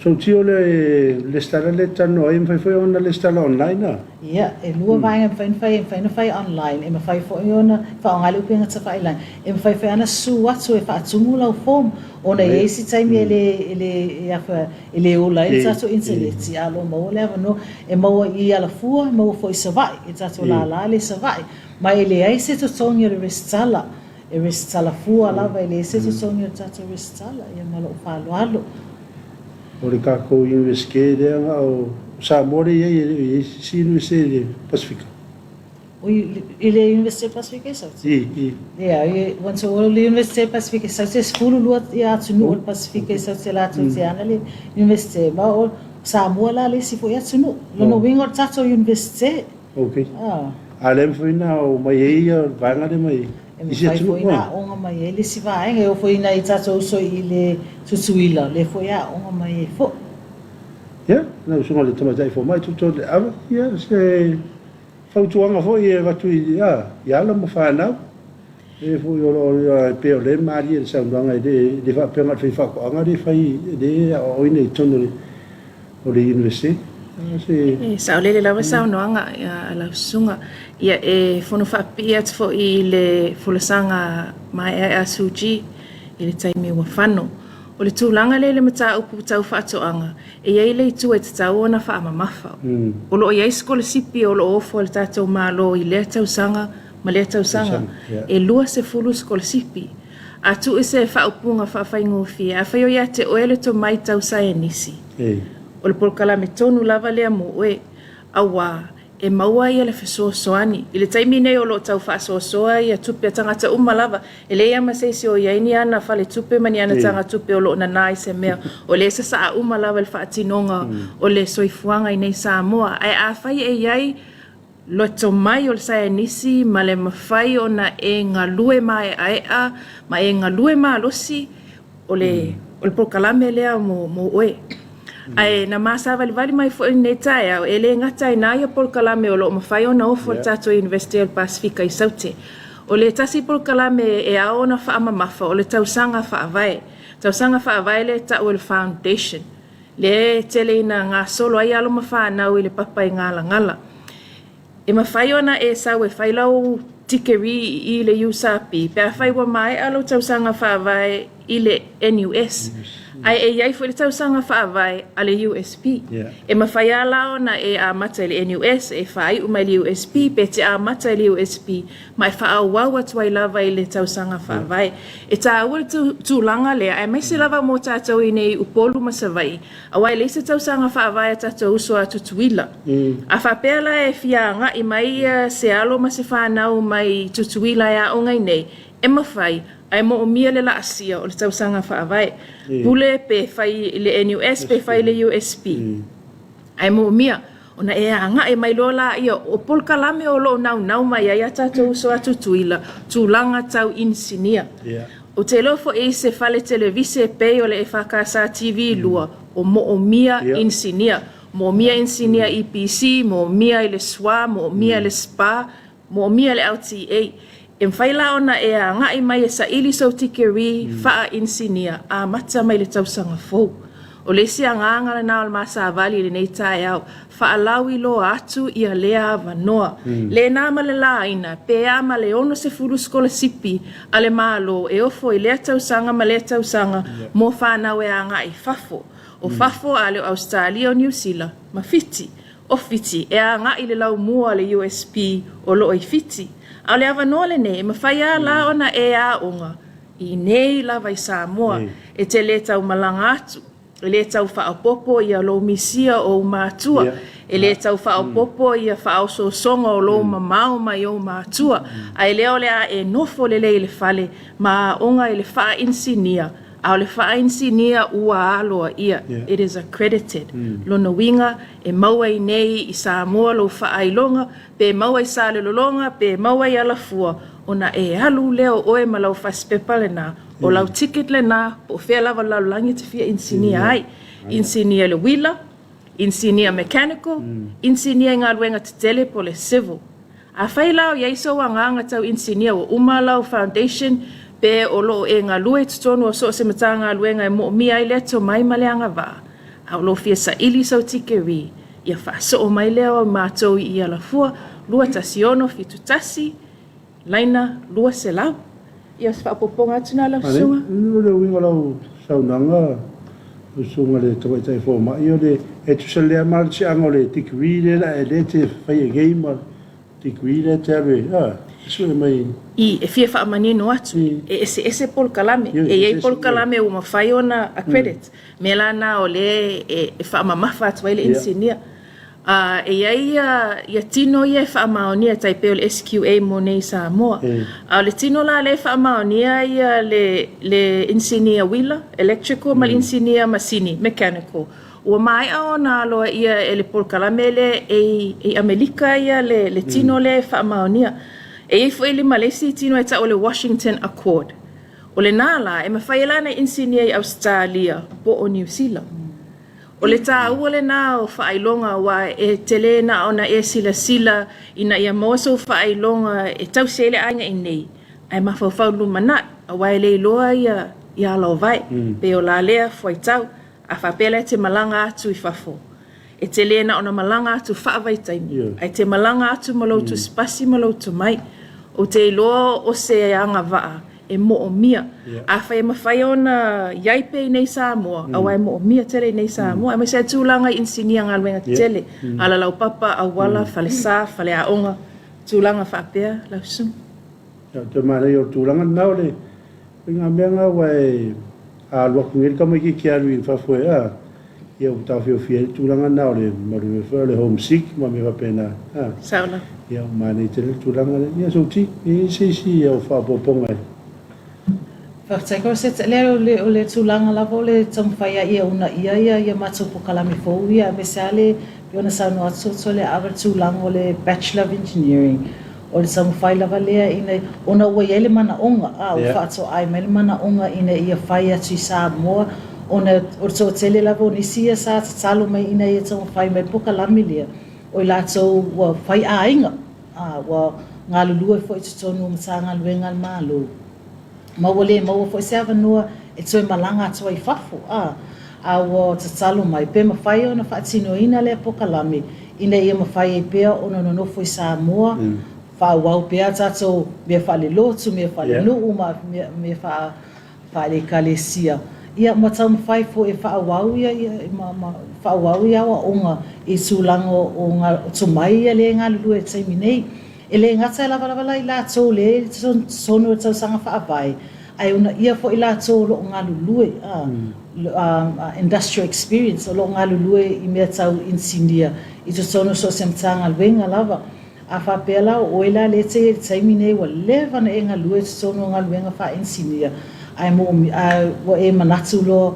Soutio le lesitala lea e talanoa ai, e mafai foi ona lesitala online a? Ia, e lua vaega e mafai ona fai, e mafai ona fai online, e mafai foi ona faaaoga le upega tafailagi, e mafai foi ona susu atu e faatumu lau form, ona e i ai isi taimi e le, e le, e E le ola ai le tatou initaneti, a o lo o maua le avanoa. E maua i Alafua, e maua foi i Savaii, i le tatou lala lea i Savaii. Ma e leai se totogi o le resitala, e resitala fua lava, e leai se totogi o le tatou resitala. Ia ma lou faaaloalo. O le tatou Iunivesite lea na o Samoa lea e i ai, e le o i ai se isi Iunivesite i le Pasefika. I le Iunivesite Pasefika i Saute? I, i. Ia, once o le Iunivesite Pasefika i Saute, e 12 ia atunuu o le Pasefika i Saute latou te ana le Iunivesite. Ma o Samoa la le isi foi atunuu. Lona uiga o le tatou Iunivesite. Ok. A o lea e mafai ona omai ai ia vaega lea mai isi atunuu? E mafai foi ona aoga mai ai le isi vaega. E oo foi i nai tatou uso i le Tutuila, lea foi e aoga mai ai foi. Ia, lau Susuga i le Tamaitai Fomai Tuputoleava, ia se Fautuaga foi e avatu i alo ma fanau, e foi o lo o pei o lea e malie i le saunoaga e le faapea na o le faifaatoaga lea e fai lea e aoaoina i totonu o le Iunivesite. E saolele lava saunoaga a lau susuga. Ia e fono faapipii atu foi i le folasaga maeaea a Suji i le taimi ua fano. O le tulaga lea i le mataupu tau faatoaga, E i ai le itu e tatau ona faamamafa. O lo o i ai sikolasipi o lo o ofo e le tatou Malo i lea tausaga ma lea tausaga, e 20 sikolasipi. A tuu i se faaupuga faafaigofie, afai o ia te oe le tomai tau saienisi, o le polokalame tonu lava lea mo oe, auā e maua ai le fesoasoani. I le taimi nei o lo o tau faasoasoa ia tupe a tagata uma lava, e leai lava ma se isi o i ai ni ana faletupe ma ni ana tagatupe o lo o nana i se mea, o lea e sasaa uma lava i le faatinoga o le soifuaga i nei Samoa. Ae afai e i ai le tomai o le saienisi ma le mafai ona e galue maeaea ma e galue malosi, O le o le polokalame lea mo mo oe. Ae na ma savalivali mai foi i lenei taeao, e le gata ai na ia polokalame o lo o mafai ona ofo e le tatou Iunivesite o le Pasefika i Saute. O le tasi polokalame e ao ona faamamafa o le tausaga faavae. Tausaga faavae lea e tau o le foundation, lea e tele ina gasolo ai alo ma fanau i le papa i Galagala. E mafai ona e sau e fai lau tikerii i le USP pe afai ua maea lou tausaga faavae i le NUS. Ae e i ai foi le tausaga faavae a le USP. E mafai lava la ona e amata i le NUS, e faaiu mai i le USP, pe te amata i le USP ma e faaauau atu ai lava i le tausaga faavae. E taua le tulaga lea aemaise lava mo tatou i inei i Upolu ma Savaii aua e leai se tausaga faavae a tatou uso a Tutuila. A faapea la e fia agai mai se alo ma se fanau mai Tutuila e aoga i nei, e mafai, ae moomia le laasia o le tausaga faavae. Pule pe fai i le NUS pe fai i le USP. Ae moomia ona e agai mai loa laia o polokalame o lo o naunau mai ai a tatou uso a Tutuila, tulaga tau inisinia. Ou te iloa foi i se fale televise e pei o le EFKS TV 2 o moomia inisinia. Moomia inisinia EPC, moomia i le swa, moomia i le spa, moomia i le LTA. E mafai la ona e agai mai e saili sou tikerii faa-inisinia amata mai le tausaga fou. O le isi agaga lena o le ma savali i lenei taeao, faalauiloa atu ia lea avanoa. Lena ma le laina, pe a ma le 60 sikolasipi a le Malo e ofo i lea tausaga ma lea tausaga mo fanau e agai i fafo. O fafo a le o Ausetalia o Niu Sila ma Fiti. O Fiti e agai i le laumua a le USP o lo o i Fiti. A o le avanoa lenei e mafai a la ona e aoga i nei lava i Samoa. E te le tau malaga atu, e le tau faaopoopo ia lou misia o ou matua. E le tau faaopoopo ia faaosoosoga o lou mamao mai ou matua, ae lea o le a e nofo lelei i le fale ma aoga i le faainisinia, a o le faainisinia ua aloaia, it is accredited. Lona uiga, e maua i nei i Samoa lou faailoga, pe maua i Salelologa, pe maua i Alafua, ona e alu lea o oe ma lau fasipepa lena, o lau ticket lena, po o fea lava o le lalolagi e te fia inisinia ai, inisinia i le uila, inisinia mechanical, inisinia i galuega tetele po o le civil. Afai la o i ai sou agaga tau inisinia ua uma lau foundation pe o lo o e galue i totonu o so o se Matagaluega e moomia ai le tomai ma le agavaa, a o lo o fia saili sou tikerii, ia faasoo mai lea o matou i Alafua 21671 laina 200. Ia o se faaopoopoga atu lena lau susuga. O le uiga o lau saunoaga lau susuga i le Tamaitai Fomai, o le e tusa lea ma le siaga o le degree lea la e te fai e nei ma le degree lea e te alu e a e sue mai. I, e fia faamanino atu, e eseese polokalame. E i ai polokalame ua mafai ona accredit. Mea la na o lea e faamamafa atu ai le inisinia. A, e i ai ia tino ia e faamaonia e tai pei o le SQA mo nei i Samoa. A o le tino la lea e faamaonia ia le le inisinia uila, electrical, ma le inisinia masini, mechanical. Ua maea ona aloaia e le polokalame lea e i Amelika ia le tino lea e faamaonia. E i ai foi ma le isi tino e tau o le Washington Accord. O lena la, e mafai ai la ona inisinia i Ausetalia po o Niu Sila. O le taua lena o faailoga aua e tele na ona e silasila ina ia maua sou faailoga e tausi ai le aiga i nei, ae mafaufau i le lumanai aua e le iloa ia ia alaovae, pe o la lea fuaitau. A faapea la e te malaga atu i fafo, e tele na ona malaga atu faavaitaimi, ae te malaga atu ma lou tusipasi ma lou tomai. Ou te iloa o se agavaa e moomia. Afai e mafai ona i ai pea i nei Samoa, aua e moomia tele i nei Samoa, aemaise lava tulaga i inisinia galuega tetele, alalaupapa, auala, falesa, faleaoga, tulaga faapea lau susuga. Ia, o te manaia o le tulaga lena o le ituaiga mea lena aua e a alu atu nei le tamaitiiti e alu i fafo e a, ia ua taofiofi ai le tulaga lena o le malu foi o le homesick ma mea faapena a. Sao lava. Ia ua manaia tele le tulaga lea. Ia Souti, e i ai se isi au faaopoopoga e. Faafetai Rosetta. Leai o le o le tulaga lava o le taumafai a ia uunaia ia ia matou polokalame fou ia aemaise lava le pei ona saunoa atu Sotsoaleava i le tulaga o le Bachelor of Engineering. O le taumafai lava lea ina, ona ua i ai le manaoga, a, ua faatoai mai le manaoga ina ia fai atu i Samoa, ona o le toatele lava o nisi ia sa tatalo mai ina ia taumafai mai le polokalame lea, o i latou ua fai aiga, a, ua galulue foi i totonu o Matagaluega a le Malo. Ma ua le maua foi se avanoa e toe malaga atu ai i fafo, a, a ua tatalo mai pe mafai ona faatinoina lea polokalame ina ia mafai ai pea ona nonofo i Samoa, faaauau pea a tatou mea faalelotu, mea faalenuu ma mea faale-ekalesia, ia ma taumafai foi e faaauau ia, ma, ma faaauau ia aoaoga i tulaga o tomai ia lea e galulue i le taimi nei. E le gata e lavalava la i latou lea e i totonu o le tausaga faavae, ae uunaia foi latou o lo o galulue, industrial experience, o lo o galulue i mea tau inisinia i totonu o so o se Matagaluega lava. A faapea la o oe la lea e te i ai i le taimi nei ua leva ona e galue i totonu o galuega faa-inisinia, ae ae ua e manatu loa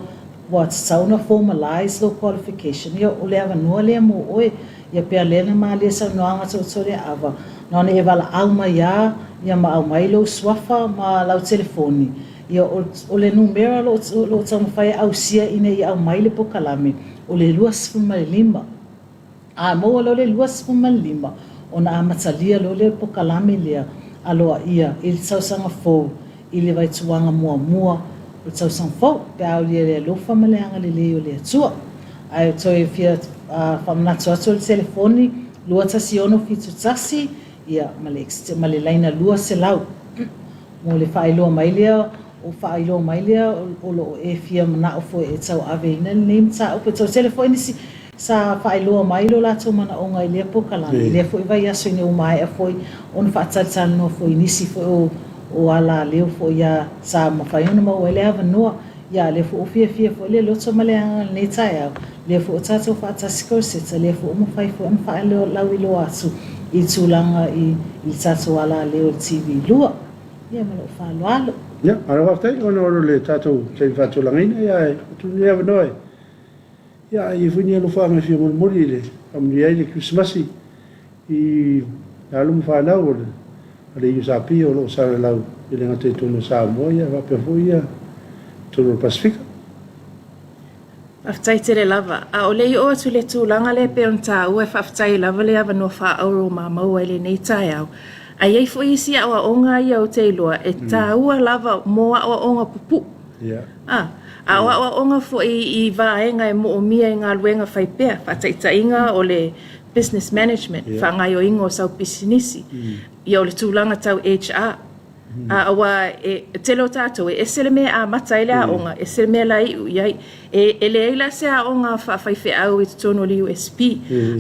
ua tatau ona formalize lou qualification, ia o le avanoa lea mo oe. Ia pea lea na malie saunoaga Tootooleaava, na ona e valaau mai a ia ma aumai lou suafa ma lau telefoni, ia o le numera o lo o taumafai e ausia ina ia aumai le pokalame, o le 25. A maua loa le 25, ona amatalia loa lea o le pokalame lea aloaia i le tausaga fou i le vaituaga muamua o le tausaga fou, pe a aulia i le alofa ma le agalelei o le Atua. Ae toe fia faamanatu atu o le telefoni 21671 ia ma le ma le laina 200 mo le faailoa mai lea o faailoa mai lea o lo o e fia manao foi e tauaveina lenei mataupu. E toatele foi nisi Sa faailoa mai lo latou manaoga i lea polokalame, i lea foi vaiaso ina ua maea foi ona faatalitalanoa foi i nisi foi o alaleo foi ia sa mafai ona maua ai le avanoa Ia, lea foi ua fiafia foi le loto ma le agaga i lenei taeao, lea foi ua tatou faatasi Corset, lea foi ua mafai foi ona faalauiloa atu i tulaga i le tatou alaleo i le TV 2. Ia ma lou faaaloalo. Ia, malo faafetai ona o le tatou taimi faatulagaina, ia ae tuu lenei avanoa e ia a i ai foi ni alofaaga e fia molimoli i le faamanuia ai le Kerisimasi i alo ma fanau o le USRP o lo o salalau e le gata i totonu o Samoa ia faapea foi ia totonu o le Pasefika. Faafetai tele lava. A o le i oo atu i le tulaga lea e pei ona taua, e faafetai ai lava le avanoa faaauuro ua ma maua i lenei taeao. Ae i ai foi isi aoaoga ia ou te iloa e taua lava mo aoaoga pupuu. A, a o aoaoga foi i vaega e moomia i galuega fai pea, faataitaiga o le business management, faagaoioiga o sau pisinisi, ia o le tulaga tau HR. A, aua e tele o tatou e ese le mea e amata ai le aoga, ese le mea la e iu i ai. E, e leai la se aoga faafaifeau i totonu o le USP,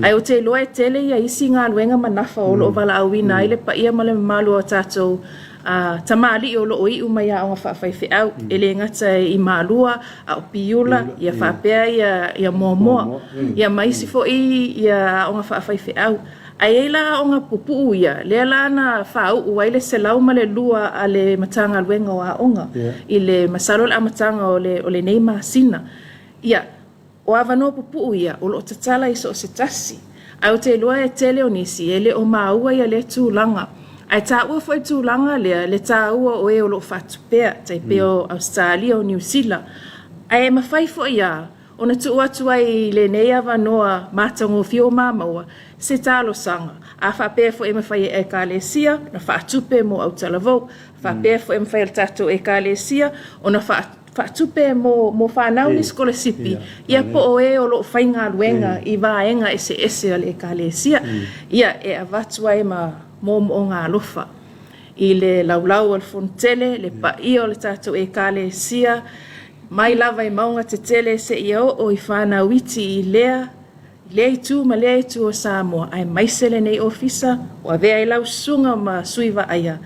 ae ou te iloa e tele ia isi galuega ma nafa o lo o valaauina ai le paia ma le mamalu o tatou a, tamalii o lo o iu mai aoga faafaifeau, e le gata i Malua, a o Piula, ia faapea ia, ia Moamoa, ia ma isi foi ia aoga faafaifeau. Ae i ai la aoga pupuu ia, lea la na faauu ai le 102 a le Matagaluega o Aoga i le masalo o le amataga o le o lenei masina. Ia, o avanoa pupuu ia o lo o tatala i so o se tasi. Ae ou te iloa e tele o nisi e le o maua ia lea tulaga. Ae taua foi le tulaga lea, le taua o e o lo o faatupea, tai pei o Ausetalia, o Niu Sila. Ae mafai foi lava ona tuu atu ai i lenei avanoa matagofie o Mamaua se talosaga, a faapea foi e mafai e Ekalesia ona faatupe mo autalavou, a faapea foi e mafai e le tatou Ekalesia ona faatupe mo mo fanau ni sikolasipi, ia po o e o lo o faigaluega i vaega eseese a le Ekalesia, ia e avatu ai ma moomooga alofa i le laulau o le Fonotele, le paia o le tatou Ekalesia, Mai lava i mauga tetele seia oo i fanau iti i lea lea itu ma lea itu o Samoa, aemaise lenei ofisa ua avea ai lau susuga ma sui vaaia,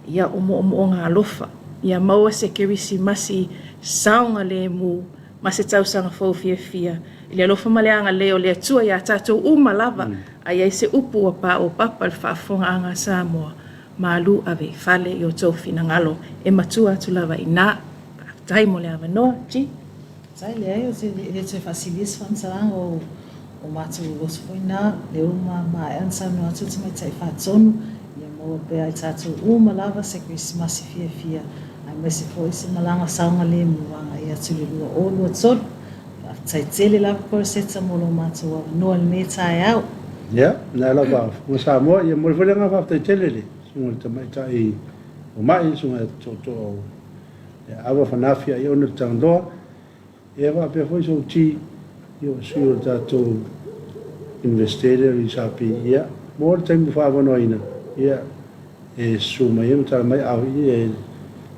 ia o moomooga alofa, ia maua se Kerisimasi saogalemu ma se tausaga fou fiafia i le alofa ma le agalelei o le Atua iā tatou uma lava, a i ai se upu ua paopapa i le faafofogaaga a Samoa, malu ave i fale i o outou finagalo e matua atu lava i ina. Faafetai mo le avanoa, G. Faafetai, leai ou te le toe faasilia se faamatalaga o o matou loto foi na, lea ua maea ona saunoa atu le Tamaitai Faatonu, ia maua pea e tatou uma lava se Kerisimasi fiafia aemaise foi se malaga saogalemu agai atu i le 2023. Faafetai tele lava Coroseta mo lo matou avanoa i lenei taeao. Ia, lena lava Fofoga Samoa, ia momoli foi le agaga faafetai tele i le Susuga i le Tamaitai Fomai, le Susuga ia Tootoo Ava Fanafi Aiona le Tagaloa, ia faapea foi sou ti ia o sui o le tatou Universite lea o le USP, ia mo le taimi ua faaavanoaina, ia e susu mai ai ma tala mai a o i e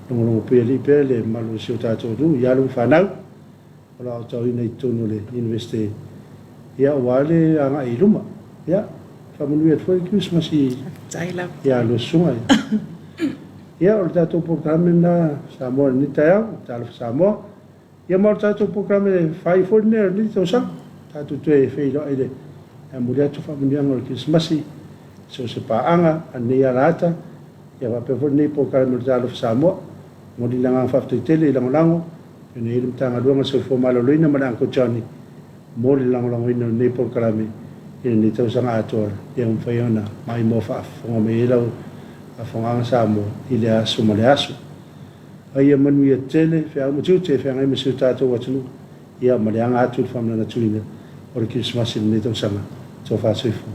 logologo puialii pea le mamalu o si o tatou atunuu i alo ma fanau o lo o aotauina i totonu o le Universite, ia aua le agai i luma. Ia, faamanuia atu foi le Kerisimasi i a lua susuga. Ia, o le tatou polokalame lena Samoa i lenei taeao, Talofa Samoa. Ia ma o le tatou polokalame faaiu foi lenei o lenei tausaga. Tatou toe feiloai le momoli atu faamanuiaga o le Kerisimasi, so o se paaga a lenei alaata, ia faapea foi lenei polokalame o le Talofa Samoa. Momoli le agaga faafetai tele i lagolago pei ona i ai le Matagaluega o le Soifua Maloloina ma le Uncle Johnny mo le lagolagoina o lenei polokalame i lenei tausaga atoa ia mafai ona maimoa faafofoga mai ai lau faafofogaaga Samoa i le aso ma le aso. A ia manuia tele feau ma tiute e feagai ma si o tatou atunuu ia ma le aga atu i le faamananatuina o le Kerisimasi i lenei tausaga. Tofa Soifua.